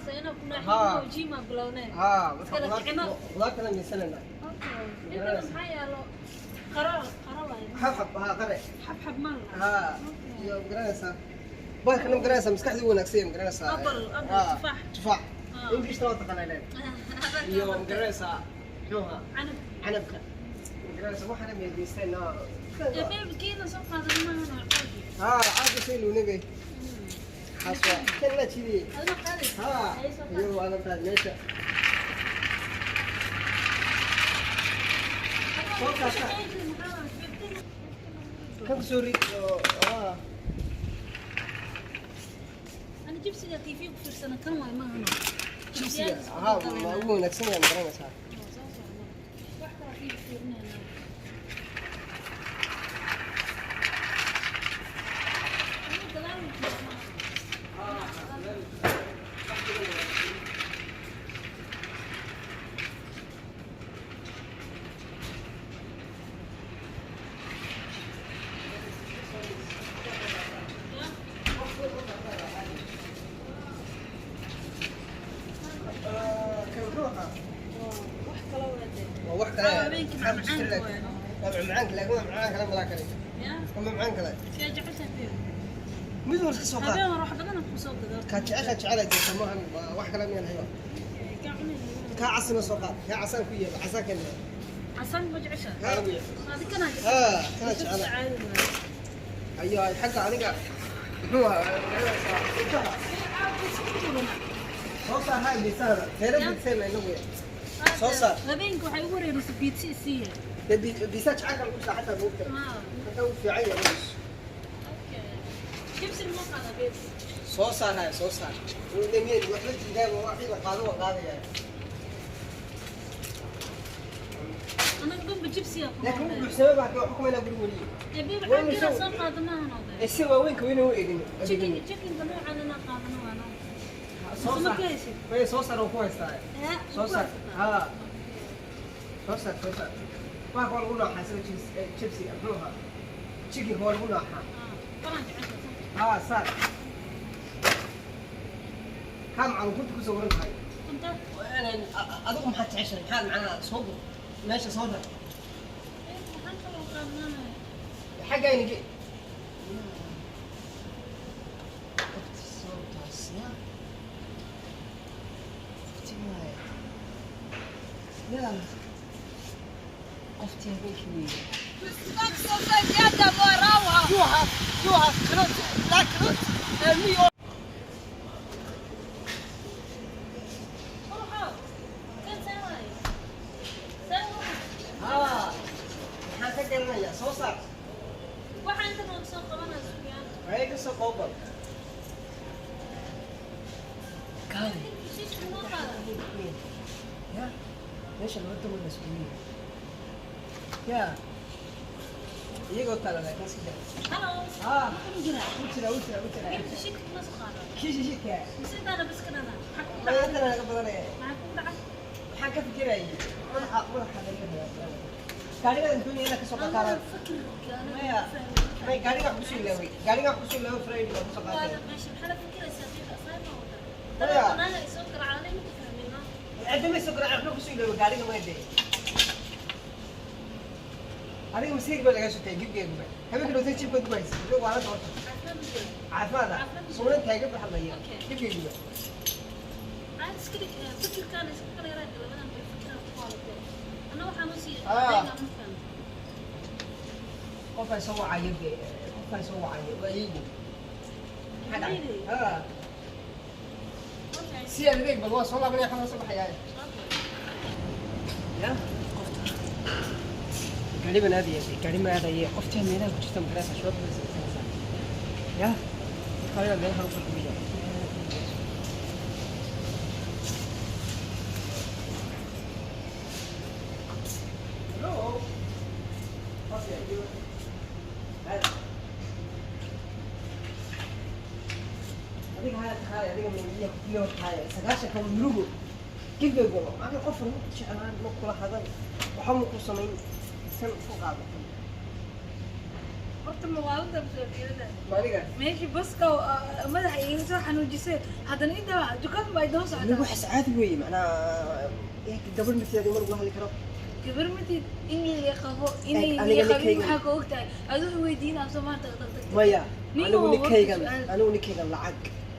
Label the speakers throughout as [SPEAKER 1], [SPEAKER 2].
[SPEAKER 1] Sayna ku
[SPEAKER 2] Ha.
[SPEAKER 1] naaxino gym aa bilownay.
[SPEAKER 2] Haa, marka
[SPEAKER 1] Iskala kicino.
[SPEAKER 2] Khudaartana miisanayna.
[SPEAKER 1] Okay. Inta maxaa yaalo? Qaro, qaro waaye.
[SPEAKER 2] Xabxab, haa, qare.
[SPEAKER 1] Xabxab ma laha.
[SPEAKER 2] Haa, iyo magaranaysaa bahalkana, magaranaysaa, maskaxdii wanaagsan yahay, magaranaysaa.
[SPEAKER 1] Apple, apple,
[SPEAKER 2] Haa,
[SPEAKER 1] tufaax.
[SPEAKER 2] Tufaax.
[SPEAKER 1] Ah.
[SPEAKER 2] Englishna waa taqaanaa leedahay. Iyo magaranaysaa muxuu ahaa?
[SPEAKER 1] Canab.
[SPEAKER 2] Canabka, magaranaysaa, waxaana meegeysteen.
[SPEAKER 1] Ee, baby, kiina soo qaadan maahan oo caadi.
[SPEAKER 2] Haa, caadi soo ilownay. Xaas waa kan la jidiyey.
[SPEAKER 1] Adina qaadaysa?
[SPEAKER 2] Haa.
[SPEAKER 1] Ay, soo qaad.
[SPEAKER 2] Iyo waadan qaad meesha soo qaata. Kan kusoo rid oo aa.
[SPEAKER 1] Ana jibsiga TV ku fiirsana kan waay maahan.
[SPEAKER 2] Jibsiga, haa, waa ugu wanaagsan yahay, magaranaysaa.
[SPEAKER 1] Wax kala TV fiirinayna. Ani gadaal ma jiro.
[SPEAKER 2] Kan muxuu ahaa?
[SPEAKER 1] Wax kala waadee.
[SPEAKER 2] Waa wax kale.
[SPEAKER 1] Aa, habeenkii
[SPEAKER 2] Maxaa ku
[SPEAKER 1] macmacaanka
[SPEAKER 2] jira?
[SPEAKER 1] waaye.
[SPEAKER 2] Waa macmacaanka, laakiin waa macmacaan kale malaa kale.
[SPEAKER 1] Ya?
[SPEAKER 2] Waa macmacaan kale.
[SPEAKER 1] Kee jeceshahay baby?
[SPEAKER 2] Mid walba ka soo qaad.
[SPEAKER 1] Habeen hore wax badan aan ku soo gado.
[SPEAKER 2] Kaa jecesha jecela jirta maahan, waa wax kale miyaan hayo.
[SPEAKER 1] Kaa cunayna.
[SPEAKER 2] Kaa casina soo qaad, kaa casaan ku yeelo, casaan kan.
[SPEAKER 1] Casaan ma jeceshahay?
[SPEAKER 2] Kaa ugu yeelo.
[SPEAKER 1] Adi kanaa jeceshahay?
[SPEAKER 2] Haa, kana jecela.
[SPEAKER 1] Caadi waaye.
[SPEAKER 2] Ayo, xagga aniga muxuu ahaa, magaranaysaa, ilkaha. Soo saar, haa, miisaana teera bidsayna inagu soo saar.
[SPEAKER 1] Habeenka waxay ugu wareerisay pizza isiiya.
[SPEAKER 2] Dee biisaa jacaylka lagu saa xataa moogta. Marka uu fiican yahay.
[SPEAKER 1] Okay. Jibsi ma qaada baby?
[SPEAKER 2] Soo saar, haya, soo saar. Damiin waxba jiidaa, waa wixii la qaado, waa qaadaya.
[SPEAKER 1] Anaga dhanba jibsiga ku
[SPEAKER 2] Laakiin
[SPEAKER 1] noolnahay.
[SPEAKER 2] wuxuu buuxsamay baa hadda xukumayna guri weliye.
[SPEAKER 1] Ee baby,
[SPEAKER 2] Waa
[SPEAKER 1] caagina
[SPEAKER 2] inuu
[SPEAKER 1] soo qaado maahan oo
[SPEAKER 2] ee si waaweynka weyna u eegin.
[SPEAKER 1] Chicken, chickenka noocan inaan qaadano waa noo.
[SPEAKER 2] Soo
[SPEAKER 1] Ma
[SPEAKER 2] saar.
[SPEAKER 1] ka haysid?
[SPEAKER 2] Way soo saar oo ku haystaa.
[SPEAKER 1] Ee,
[SPEAKER 2] soo
[SPEAKER 1] ku
[SPEAKER 2] saar.
[SPEAKER 1] haysataa?
[SPEAKER 2] Haa, soo saar, soo saar. Waa lagu naaxaa sida chips, chipsiga muxuu ahaa, chickenka waa lagu naaxaa.
[SPEAKER 1] Ah, kanaan jeceshahay.
[SPEAKER 2] Haa, saar. Kaa macalin kunta ku sawiran tahay.
[SPEAKER 1] Cunto?
[SPEAKER 2] Adigu maxaad jeceshahay? Maxaad macnaha soo gur meesha soo rar.
[SPEAKER 1] Ee, maxaan kaloo qaadanayaa?
[SPEAKER 2] Xaggayna ge waqti soo taasiya waqti waaye yaa qoftii habeenkii weeye. You have cannot like cannot me.
[SPEAKER 1] Ruuxo, kan see waaye? See ruuxo?
[SPEAKER 2] Haa, maxaan ka garanayaa? Soo saar.
[SPEAKER 1] Waxaan intan waan soo qabanaa sugayaan.
[SPEAKER 2] Maxay ka soo qoobal kaali.
[SPEAKER 1] Heshiiska noo qaada.
[SPEAKER 2] Ya meesha laba dumar la isugu yimi ya iyagoo taala, laakiin iska jira.
[SPEAKER 1] Hello.
[SPEAKER 2] Haa.
[SPEAKER 1] Ma jiraa?
[SPEAKER 2] U jira, u jira, u jira.
[SPEAKER 1] Heshiiska ma soo qaada?
[SPEAKER 2] Kishi shidka.
[SPEAKER 1] Mise intaana bas ka dhana? Maxaa kugu dhacay?
[SPEAKER 2] Maantana naga badanaya.
[SPEAKER 1] Maxaa kugu dhacay?
[SPEAKER 2] Maxaan ka fikirayay? Madaxa, madaxa laga helaa gaariga doonaya inaan kasoo
[SPEAKER 1] Anaga
[SPEAKER 2] qaataan.
[SPEAKER 1] fikirka, anaga
[SPEAKER 2] Maya.
[SPEAKER 1] fahmay.
[SPEAKER 2] May, gaariga kusoo ilaaway, gaariga kusoo ilaaway, Friday baan kusoo qaatay.
[SPEAKER 1] Waana meesha maxaa la fikiraysaa? Fiir, asaga wada.
[SPEAKER 2] Maya.
[SPEAKER 1] Anaga isoo garaacday, ma fahmin, no?
[SPEAKER 2] Cidda may soo garaac, waxba kusoo ilaaway gaariga. May dee adiga masiir baa lagaa sutay gibgeeguba habeenka dhowtay jibka dubaysa waa la doorta.
[SPEAKER 1] Caafimaad ma jiro.
[SPEAKER 2] Caafimaad ah suunan taagan ba hadlaya.
[SPEAKER 1] Okay.
[SPEAKER 2] Gibgeeguba.
[SPEAKER 1] Aan iska dhig, fikirkaan iska kala yaraa, labadan bay fikiraan ku waalatay. Anna waxaan u sii
[SPEAKER 2] Ah.
[SPEAKER 1] adayga ma fahmin.
[SPEAKER 2] Qofkaan soo wacayo dee, qofkaan soo wacayo waa iigu. Maxaa dhacay?
[SPEAKER 1] Really?
[SPEAKER 2] Haa.
[SPEAKER 1] Okay.
[SPEAKER 2] Si aan adeeg bal waa soo laabanaya, xagaa soo baxayaa.
[SPEAKER 1] Okay.
[SPEAKER 2] Ya qofta gaari baan aadaya, gaari ma aadaya. Qoftaa meelaha ku jirta magaraysa, shood bay sameysanaysaa. Ya qofkaa meelaha u fadhiya. Hello. Okay, you. Hada. Adiga haya tahay, adiga miya iyo tahay 90-ka murugo gibgabo aniga qof ma ku jeclaan, ma kula hadan, waxa ma ku samayn, san ku qaado.
[SPEAKER 3] Horta mawaalada masaafiirada.
[SPEAKER 2] Maaniga.
[SPEAKER 3] Meeshii baska madaxa iiga soo xanuujisay, haddana inta dukaan baa idoo
[SPEAKER 2] Anigu
[SPEAKER 3] socotaa.
[SPEAKER 2] Waxaas caadi weeye, macnaa gabadh mafteeda mar ugula hadli karo.
[SPEAKER 3] Gabar matid in la qabo inay
[SPEAKER 2] Eg, aniga
[SPEAKER 3] la qabin.
[SPEAKER 2] ninkayga-
[SPEAKER 3] Maxaa ka ogtahay? Aduu weydiin aan soo maanta tagtay.
[SPEAKER 2] Maya.
[SPEAKER 3] Nin
[SPEAKER 2] anigu
[SPEAKER 3] oo
[SPEAKER 2] ninkaygan
[SPEAKER 3] horta su'aal-
[SPEAKER 2] anigu ninkaygan lacag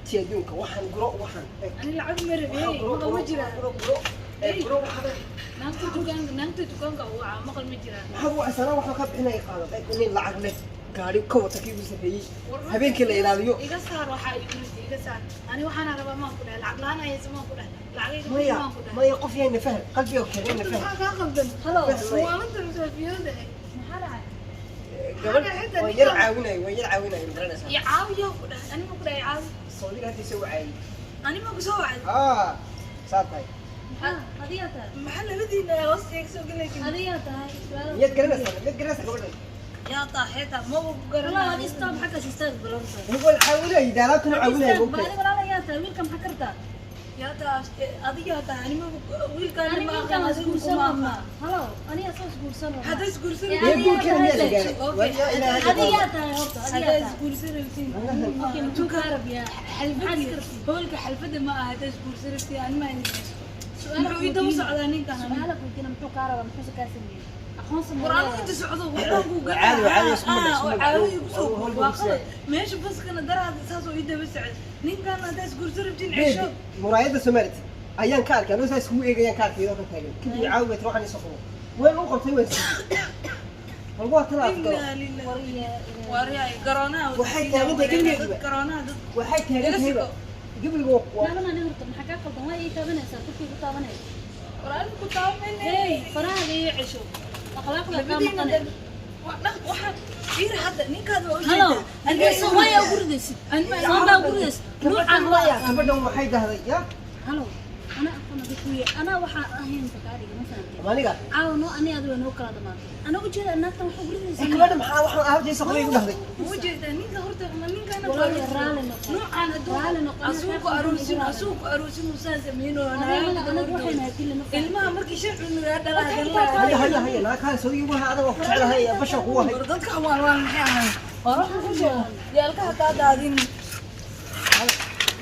[SPEAKER 2] ti adduunka waxaan guro waxaan eg.
[SPEAKER 3] Ani lacag ma
[SPEAKER 2] Waxaan
[SPEAKER 3] rabee.
[SPEAKER 2] guro
[SPEAKER 3] Maqal ma
[SPEAKER 2] guro
[SPEAKER 3] jiraan.
[SPEAKER 2] Guro guro
[SPEAKER 3] Hey.
[SPEAKER 2] guro waxaan.
[SPEAKER 3] Naagta dukaanka wacaa, maqal ma jiraan.
[SPEAKER 2] Maxaad u asana waxaan ka bixinaya qaado eg nin lacag leh, gaari ka wata kii ugu sarreeyey, habeenkii la ilaaliyo.
[SPEAKER 3] Iga saar waxaa igu rirtay, iga saar. Ani waxaana rabaa maan ku dhahay lacag la'aan haysa, maan ku dhahay lacag iga bixi,
[SPEAKER 2] Maya.
[SPEAKER 3] maan ku dhahay.
[SPEAKER 2] Maya, qof yahay faham qalbiga keenay
[SPEAKER 3] Horta
[SPEAKER 2] faham.
[SPEAKER 3] maxaa kaa qaldan?
[SPEAKER 1] Halo.
[SPEAKER 3] Mawaalada masaafiyada.
[SPEAKER 1] Maxaa dhacay?
[SPEAKER 2] Gabadh waan yar caawinay, waan yar caawinay, ma garanaysaa?
[SPEAKER 3] I caawiyaa ku dhahay, ani ma ku dhahay caawi?
[SPEAKER 2] Sawdiga hadda soo wacayay.
[SPEAKER 3] Ani ma ku soo wacay?
[SPEAKER 2] Aa, saa tahay.
[SPEAKER 1] Maxaa adigaa tahay?
[SPEAKER 3] Maxaa labadiina hoos iga soo galaysin?
[SPEAKER 1] Adigaa tahay.
[SPEAKER 2] Miyaad garanaysaa? Miyaad garanaysaa gabadhan?
[SPEAKER 3] Yaa taaxeeta maba ku
[SPEAKER 1] Walaa
[SPEAKER 3] garanayo.
[SPEAKER 1] adi stop, xaggaas istaag balorta.
[SPEAKER 2] Waan caawinay, daalaabtana caawinay.
[SPEAKER 1] Istaag.
[SPEAKER 2] Moogtay.
[SPEAKER 1] Baadi walaala yaa tahay? Wiilka maxaa kartaa?
[SPEAKER 3] Yaa taa adigaa tahay, ani ma wiilkaan
[SPEAKER 1] Ani
[SPEAKER 3] ma
[SPEAKER 1] wiilkaan
[SPEAKER 3] aqaan,
[SPEAKER 1] waa
[SPEAKER 3] adigu
[SPEAKER 1] isguursan
[SPEAKER 3] kuma
[SPEAKER 1] rabnaa.
[SPEAKER 3] aqaan.
[SPEAKER 1] Halo, aniga soo isguursan rabnaa.
[SPEAKER 3] Hadda isguursan.
[SPEAKER 1] Ee,
[SPEAKER 2] Dee guurkeena miyaa la gaaray?
[SPEAKER 3] Okay.
[SPEAKER 2] Waa yaa ilaahay.
[SPEAKER 1] Adigaa tahay horta,
[SPEAKER 3] Hadda
[SPEAKER 1] adigaa tahay.
[SPEAKER 3] isguursan rabtiin.
[SPEAKER 1] Okay, muxuu kaa rabiyaa?
[SPEAKER 3] Xalfadii hoolka xalfadda ma aha. Hadda isguursan rabtiin, ani ma idin haysto.
[SPEAKER 1] Su'aal
[SPEAKER 3] Muxuu ii daba socdaa ninkan?
[SPEAKER 1] Su'aala weydiina, muxuu kaa rabaa? Muxuuse kaa sameeyey? Aqoonsi ma
[SPEAKER 3] War anigu
[SPEAKER 1] leedahay?
[SPEAKER 3] inta socdo waxbaan kuu
[SPEAKER 2] Waa caadi, waa caadi, isku madha, isku
[SPEAKER 3] oo
[SPEAKER 2] madha.
[SPEAKER 3] caawi igu soo
[SPEAKER 2] Howl
[SPEAKER 3] waa
[SPEAKER 2] buu
[SPEAKER 3] qalad. Meesha baskana daraada saas oo ii daba socda ninkan. Haddaa isguursan rabtiin, cesho.
[SPEAKER 2] Baby, muraayadda Soomaalida ayaan ka arkay, anoo saas kugu eegayaan ka arkay iyadoo kan taagan. Kadib caawi bay tiri, waxaan isoo qabo. Waan u qabtay, waan siiyey. Bal waa tan aad galo.
[SPEAKER 3] Inna lillahi.
[SPEAKER 1] Wariye.
[SPEAKER 3] Waryahay garoonaha.
[SPEAKER 2] Waxay taagan tahay gebigeeduba.
[SPEAKER 3] Garoonaha dad.
[SPEAKER 2] Waxay taagan
[SPEAKER 3] Iga
[SPEAKER 2] tahay
[SPEAKER 3] siko.
[SPEAKER 2] gebiga waa
[SPEAKER 1] Naaban ani horta maxaa kaa qaldan? Waa ii taabanaysaa, korkii ku taabanaysa.
[SPEAKER 3] War anigu ku taabanayna.
[SPEAKER 1] Hey, farahaaga ii cesho. Akhlaaqda kaa
[SPEAKER 3] Labadiina
[SPEAKER 1] maqanay.
[SPEAKER 3] dad waxaan fiir hadda ninkaada waa
[SPEAKER 1] Halo,
[SPEAKER 3] ujeedaa.
[SPEAKER 1] adiga Soomaaliya ugu ridaysid. Soomaaliya ugu ridaysid. Nuucaan waa
[SPEAKER 2] Maya,
[SPEAKER 1] aqaan.
[SPEAKER 2] gabadhan waxay dahday ya.
[SPEAKER 1] Halo, ana aqoon adiga kuwiya. Anaa waxaan ahayn kaa dhiga, ma fahamtay?
[SPEAKER 2] Maaniga.
[SPEAKER 1] Caawa noo ani adiga way noo kala dhamaatay. Anaa ujeeda naagtan wax ugu ridaysa.
[SPEAKER 2] Eh, gabadhan maxaa waxaan aabtay soo qabay igu dhahday.
[SPEAKER 3] Ujeedaa ninka horta ma ninkana.
[SPEAKER 1] Walaal, raali noqo.
[SPEAKER 3] Nuucaan hadduu
[SPEAKER 1] Raali noqo.
[SPEAKER 3] asuuku aruusin, asuuku aruusin musaa sameyn oo
[SPEAKER 1] Adiga anaga waxayna hadii lama fahmin.
[SPEAKER 3] Ilmaha markii shan cunugaa dhalaa.
[SPEAKER 2] Haya haya haya, naa kaan soo igu waxa adag oo ku jeclahay basha kugu hay.
[SPEAKER 3] War dadka waan waan maxay ahayn? War waxaan ku sheego yaalkaha kaa daadin.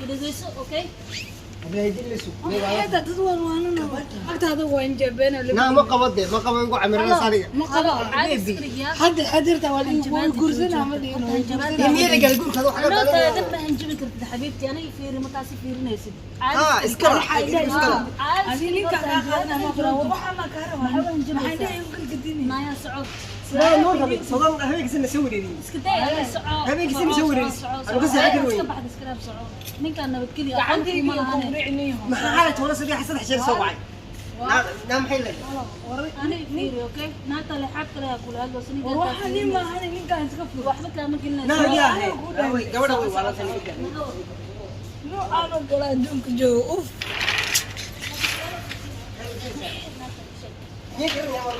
[SPEAKER 1] Dhegeyso, okay?
[SPEAKER 2] Abay dilisu.
[SPEAKER 3] Xitaa dad waan waanana agtaada waan jebeena.
[SPEAKER 2] Naa ma qabo de, ma qabo igu camirana sariga.
[SPEAKER 3] Ma qabo.
[SPEAKER 1] Caadi iskrigiya.
[SPEAKER 3] Hadda xadirta waa waa guursanaa, ma dhihin waa guursanaa.
[SPEAKER 2] Miyaa la gaaray guurkaada waxa
[SPEAKER 1] Anoo
[SPEAKER 2] ka
[SPEAKER 1] taagan ma hanjabi kartid xabiibti, aniga fiiri markaasi fiirinaysid.
[SPEAKER 2] Ah, iskala, iskala.
[SPEAKER 3] Adi ninka kaa qaadana ma qabo, waxaa ma kaa rabaa, maxay dhahay u kalgadini?
[SPEAKER 1] Maya, socod.
[SPEAKER 2] Naa noo rabay, sodan habeenkiisa soo wareeriyay.
[SPEAKER 1] Iska day, adiga soco.
[SPEAKER 2] Habeenkiisa ma soo wareerisid.
[SPEAKER 1] Soco,
[SPEAKER 2] Anu ka seexan kari
[SPEAKER 1] soco.
[SPEAKER 2] weyne.
[SPEAKER 1] Iska baxda, iska dhaaf, soco. Ninkaan nabadgelyo.
[SPEAKER 3] Gacantayga
[SPEAKER 1] ma lahane.
[SPEAKER 3] kuuricniyo.
[SPEAKER 2] Maxaa xalay toona saddex saddex jeer soo wacay. Naa naa maxay leedahay?
[SPEAKER 1] Aniga fiiri, okay? Naagta leexaad kale ha kula hadlo,
[SPEAKER 3] War waxaa nin maahan, ninkaan iska fur.
[SPEAKER 1] waxba kaama gelinayso.
[SPEAKER 2] Naa yaa hay. Way gabadha way waalatan iga.
[SPEAKER 3] Noocaan oo kale adduunka joogo, uf.
[SPEAKER 2] Miyaa garanaya waa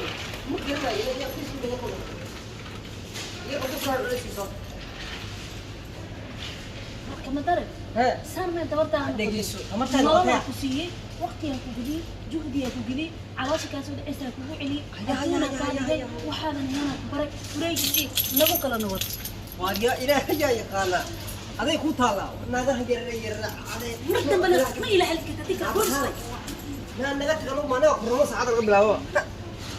[SPEAKER 2] ma garanayo yaa Facebook laga qoray. Iyo qof soo cunaysiiso.
[SPEAKER 1] Kama darin.
[SPEAKER 2] He.
[SPEAKER 1] Saan ma tabartaa?
[SPEAKER 2] Dhegeyso. Tamartaa
[SPEAKER 1] nolol
[SPEAKER 2] noqotay.
[SPEAKER 1] ku siiyey, waqtigaa ku geliyey, juhdigaa ku geliyey, caloosha kaa soo dhacaysaa kugu celiyey,
[SPEAKER 2] Haya, haya,
[SPEAKER 1] adduunaa
[SPEAKER 2] haya,
[SPEAKER 1] kaa
[SPEAKER 2] haya,
[SPEAKER 1] dhigay,
[SPEAKER 2] haya.
[SPEAKER 1] waxaadan heena ku baray, wareegii nagu kala nabad.
[SPEAKER 2] Waa yaa ilaahay yaa yaqaana. Aday ku taala. Naagaha yaryar yaryar aday.
[SPEAKER 1] Mar dambena ma ila xalki kartid ka kursay.
[SPEAKER 2] Naa naga tagano maana qurmo saacad laga bilaabo.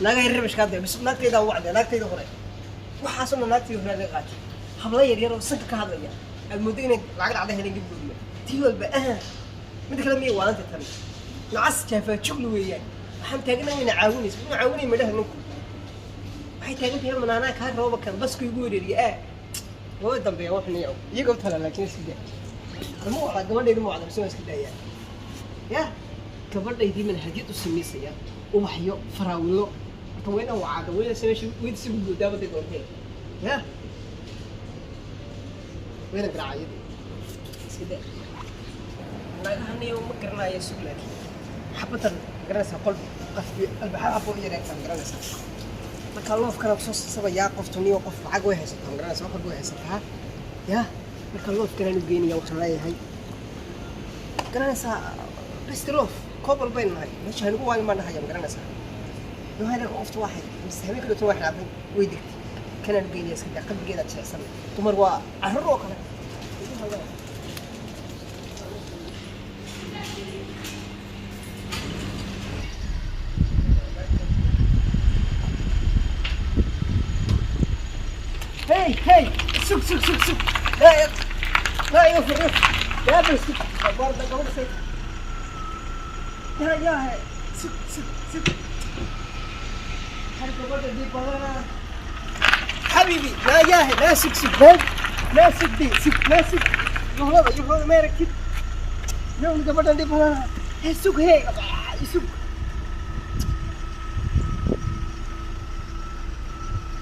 [SPEAKER 2] Naagaha yaryar bashkaade bis naagtayda wacday naagtayda hore. Waxaas oo naagtayda hore laga qaatay. Habla yaryar oo sanka ka hadlaya. Aad moodo inay lacag dhacda heleen gabdhoodna. Tii walba ah. Mid kale miyay waalanta tani. Nacas jaafa jugli weeyaan. Waxaan taaganahay ina caawinayso. Ina caawinay ma dhaha ninku. Waxay taagan tahay manaanaa kaa rooba kan basku igu wereeriye ah. Waa dambeeya wax niyo. Iyaga u tala laakiin iska daa. Ma wacda gabadhayda, ma wacda mise waa iska daayaa. Ya gabadhaydii man hadiyad u samaysaya ubaxyo faraawilo horta waa inaan wacada wayna sameysha weyd si gudboodaa baday doontee ya wayna garaacayadii iska daa. Naagahaniyo ma garanayo sug, laakiin xabadan garanaysaa qolbi qafbi albaxa afo yareegtaa ma garanaysaa. Marka loofkana kusoo sabayaa qoftu niyo qof lacag way haysataa ma garanaysaa, wax walba way haysataa ya. Marka loofkanaan u geynaya waxaan leeyahay garanaysaa best loof koob walbaynu nahay meesha hanugu waalin baan dhahaya ma garanaysaa. Yohana qoftu waxay mise habeenka dhowtan way xanaaqday, way degtay. Kanaan geynaya iska daa, qalbigeeda jilicsan. Dumar waa carruur oo kale. Hey, hey, sug, sug, sug, sug. لا لا يوفر يوفر. لا بس سug. برضه قبل سيد. يا يا sug, sug, sug. حركة برضه دي بغانا. حبيبي لا يا لا سug sug لا لا sug دي sug لا sug. يهلا يهلا ما ركب. يوم قبل دي بغانا. هي sug هي sug.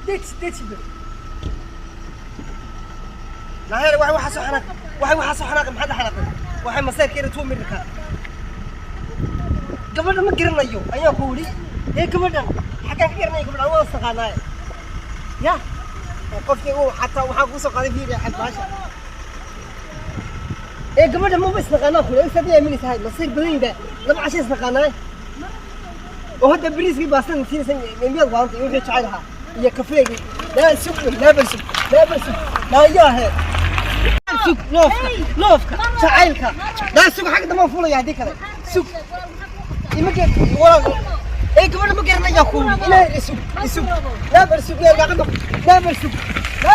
[SPEAKER 2] ديتش ديتش بر. لا waxay waxa soo xanaaq waxay waxa soo xanaaq maxaa xanaaqay waxay masayrkeeda tuu mirka gabadha ma garanayo ayaa ku wili ee gabadhan xagaan ka garanaya gabadhan waa saqaanaay ya qofkii uu xataa waxaa ku soo qaaday fiiri xad baasha ee gabadha ma bas naqaanaa kule sadii aamin tahay masayr badan laba cashay isnaqaanaay oo hadda bariiskii baastan siinaysan miyaad waanta iyo wixii jecel ahaa iyo kafeegii. Laa sug, laa bal sug, laa bal sug, laa yaahe sug loofka loofka jacaylka laa sug xagga dambe fulaya haddii kale sug ima walaal ee gabadha ma garanayaa ku ilaahay isug isug laa bal sug yaa gacanta laa bal sug laa.